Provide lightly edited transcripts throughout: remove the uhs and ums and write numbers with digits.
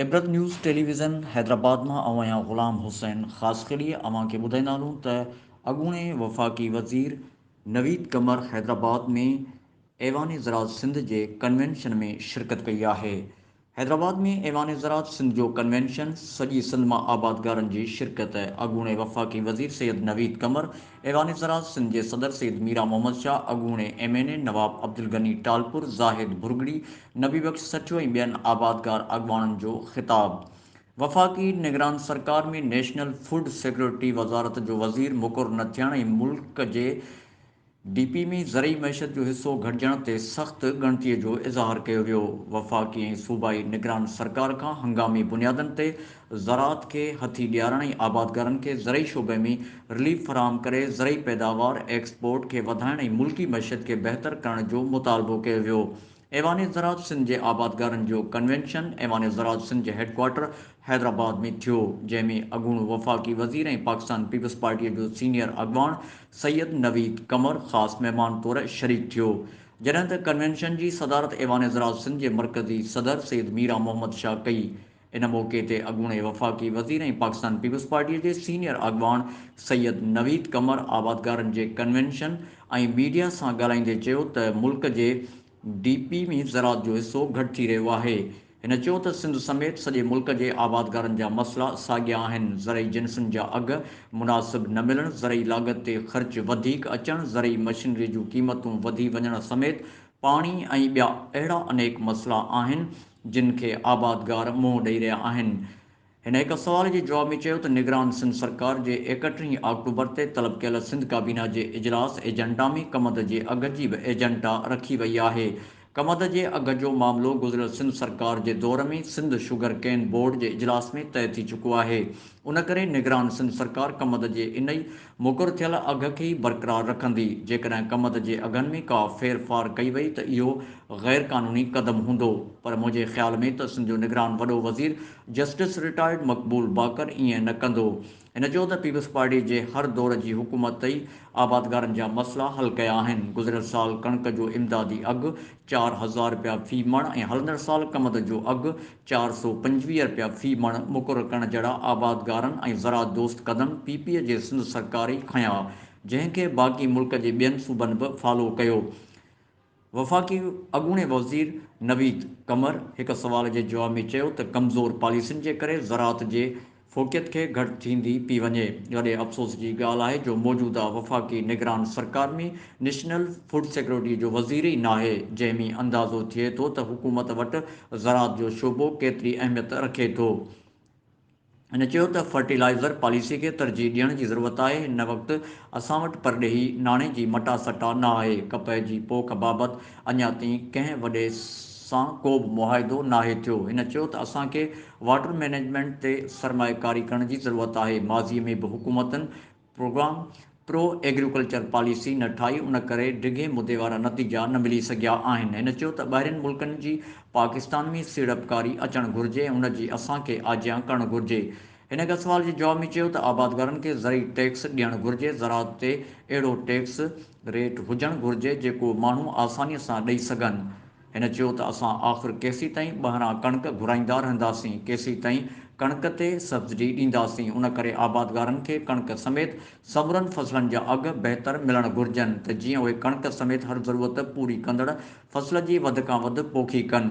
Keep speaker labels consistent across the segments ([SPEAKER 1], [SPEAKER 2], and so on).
[SPEAKER 1] عبرت news television Hyderabad مان آئون آهيان غلام حسين خاصخيلي اوهان کي ٻڌائيندا هلون ته اڳوڻي وفاقي وزير نويد قمر حيدرآباد ۾ ايوان زراعت سنڌ جي ڪنوينشن ۾ شرڪت ڪئي آهي. حيدرآباد ۾ ايوان زراعت سنڌ جو ڪنوينشن، سڄي سنڌ مان آبادگارن جي شرڪت، اڳوڻي وفاقي وزير سيد نويد قمر، ايوان زراعت سنڌ جي صدر سيد ميران محمد شاهه، اڳوڻي M N A Nawab Abdulghani Talpur, Zahid Bhurgri, Nabi Bakhsh Sathio ۽ ٻين آبادگار اڳواڻن جو خطاب. وفاقي نگران سرڪار ۾ نيشنل فوڊ سيڪيورٽي وزارت جو وزير مقرر نه ٿيڻ ۽ ملڪ جي ڊي پي ۾ زرعي معيشت جو حصو گهٽجڻ تي سخت ڳڻتي جو اظهار ڪيو ويو. وفاقي ۽ صوبائي نگران سرڪار کان هنگامي بنيادن تي زراعت کي هٿي ڏيارڻ ۽ آبادگارن کي زرعي شعبي ۾ رليف فراهم ڪري زرعي پيداوار، ايڪسپورٽ، کي وڌائڻ ۽ ملڪي معيشت کي بهتر ڪرڻ جو مطالبو ڪيو ويو. ايوان زراعت سنڌ جي آبادگارن جو ڪنوينشن ايوان زراعت سنڌ جي هيڊڪوارٽر حيدرآباد ۾ ٿيو، جنهن ۾ اڳوڻو وفاقي وزير ۽ پاڪستان پيپلز پارٽيء جو سينيئر اڳواڻ سيد نويد قمر خاص مهمان طور شريڪ ٿيو. جڏهن ته ڪنوينشن جي صدارت ايوان زراعت سنڌ جي مرڪزي صدر سيد ميران محمد شاهه ڪئي. ان موقعي تي اڳوڻي وفاقي وزير ۽ پاڪستان پيپلز پارٽيء جي سينيئر اڳواڻ سيد نويد قمر آبادگارن جي ڪنوينشن ۽ ميڊيا سان ڳالهائيندي چيو ته ملڪ جي ڊي پي ۾ زراعت جو حصو گهٽ ٿي رهيو آهي. هن چيو ته سنڌ سميت سڄي ملڪ جي آبادگارن جا مسئلا ساڳيا آهن، زرعي جنسن جا اگهه مناسب نه ملڻ، زرعي لاڳت تي خرچ وڌيڪ اچڻ، زرعي مشينري جون قيمتون وڌي وڃڻ سميت پاڻي ۽ ٻيا اهڙا انيڪ مسئلا آهن جن کي آبادگار منهن ڏئي رهيا آهن. هن هڪ سوال جي جواب ۾ چيو ته نگران سنڌ سرڪار جي ايڪٽيهين آڪٽوبر تي طلب ڪيل سنڌ ڪابينا جي اجلاس ايجنڊا ۾ ڪمند جي اگهه جي به ايجنڊا رکي وئي آهي. ڪمند جي اگهه جو معاملو گذريل سنڌ سرڪار جي دور ۾ سنڌ شگر ڪين بورڊ جي اجلاس ۾ طئي ٿي چڪو آهي. ان ڪري نگران سنڌ سرڪار ڪمند جي انهي مقرر ٿيل اگهه کي ئي برقرار رکندي. جيڪڏهن ڪمند جي اگهن ۾ ڪا ڦير ڦار ڪئي وئي ته اهو غير قانوني قدم هوندو. پر منهنجي خيال ۾ ته سنڌ جو نگران وڏو وزير جسٽس رٽائرڊ مقبول باقر ائين نه ڪندو. هن چيو ته پيپلز پارٽي جي هر دور جي حڪومت ئي آبادگارن جا مسئلا حل ڪيا آهن. گذريل سال ڪڻڪ جو امدادي اگهه 4000 رپيا في مڻ ۽ هلندڙ سال ڪمند جو اگهه 425 رپيا في مڻ مقرر ڪرڻ جهڙا آبادگارن ۽ زراعت دوست قدم پي پي جي سنڌ سرڪار ئي کنيا، جنهن کي باقي ملڪ جي ٻين صوبن به فالو ڪيو. وفاقي اڳوڻي وزير نويد قمر هڪ سوال جي جواب ۾ چيو ته ڪمزور پاليسين جي ڪري زراعت جي فوقيت کي گهٽ ٿيندي پي وڃي، وڏي افسوس جي ڳالهه آهي جو موجوده وفاقي نگران سرڪار ۾ نيشنل فوڊ سيڪيورٽي جو وزير ئي ناهي، جنهن ۾ اندازو ٿئي ٿو ته حڪومت وٽ زراعت جو شعبو ڪيتري اهميت رکي ٿو. هن چيو ته فرٽيلائيزر پاليسي کي ترجيح ڏيڻ جي ضرورت آهي، هن وقت اسان وٽ پرڏيهي ناڻي جي مٽاسٽا نه آهي، ڪپهه جي پوک بابت اڃا تائين ڪنهن وڏي سان ڪو به معاهدو ناهي ٿيو. هن چيو ته اسان کي واٽر مئنيجمينٽ تي سرمائيڪاري ڪرڻ جي ضرورت آهي، ماضي ۾ به حڪومتن پروگرام پرو ايگريڪلچر پاليسي نه ٺاهي ان ڪري ڊگهي مدي وارا نتيجا نه ملي سگهيا آهن. هن چيو ته ٻاهرين ملڪن جي پاڪستان ۾ سيڙپڪاري اچڻ گهرجي ۽ ان جي اسان کي آجيان ڪرڻ گهرجي. هن هڪ سوال جي جواب ۾ چيو ته آبادگارن کي زرعي ٽيڪس ڏيڻ گهرجي، زراعت تي اهڙو ٽيڪس ريٽ هجڻ گهرجي جيڪو ماڻهو آساني سان ڏئي سگهن. هن چيو ته اسان آخر ڪيسيتائين ٻاهران ڪڻڪ گهرائيندا رهنداسين، ڪيسيتائين ڪڻڪ تي سبسڊي ڏينداسين، ان ڪري آبادگارن کي ڪڻڪ سميت سمورن فصلن جا اگهه بهتر ملڻ گهرجن ته جيئن اهي ڪڻڪ سميت هر ضرورت پوري ڪندڙ فصل جي وڌ کان وڌ پوکي ڪن.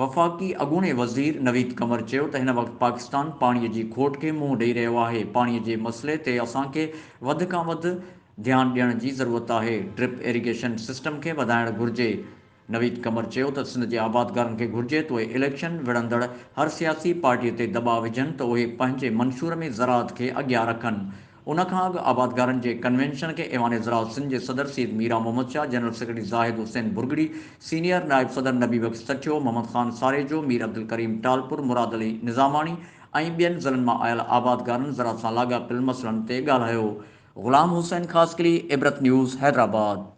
[SPEAKER 1] وفاقي اڳوڻي وزير نويد قمر چيو ته هن وقت پاڪستان پاڻي جي کوٽ کي منهن ڏئي رهيو آهي، پاڻي جي مسئلي تي اسان کي وڌ کان وڌ ڌيان ڏيڻ جي ضرورت آهي، ڊرپ ايريگيشن سسٽم کي وڌائڻ گهرجي. نويد قمر چيو ته سنڌ جي آبادگارن کي گهرجي ته اهي اليڪشن وڙهندڙ هر سياسي پارٽي تي دٻاء وجهن ته اهي پنهنجي منشور ۾ زراعت کي اڳيان رکن. ان کان اڳ آبادگارن جي ڪنوينشن کي ايوان زراعت سنڌ جي صدر Syed Miran Muhammad Shah, general secretary Zahid Hussain Bhurgri, senior نائب صدر نبي بخش سٺيو، محمد خان ساريجو، مير عبدالڪريم ٽالپر، مراد علي نظاماڻي ۽ ٻين ضلعن مان آيل آبادگارن زراعت سان لاڳاپيل مسئلن تي ڳالهايو. غلام حسين خاصخيلي، عبرت نيوز، حيدرآباد.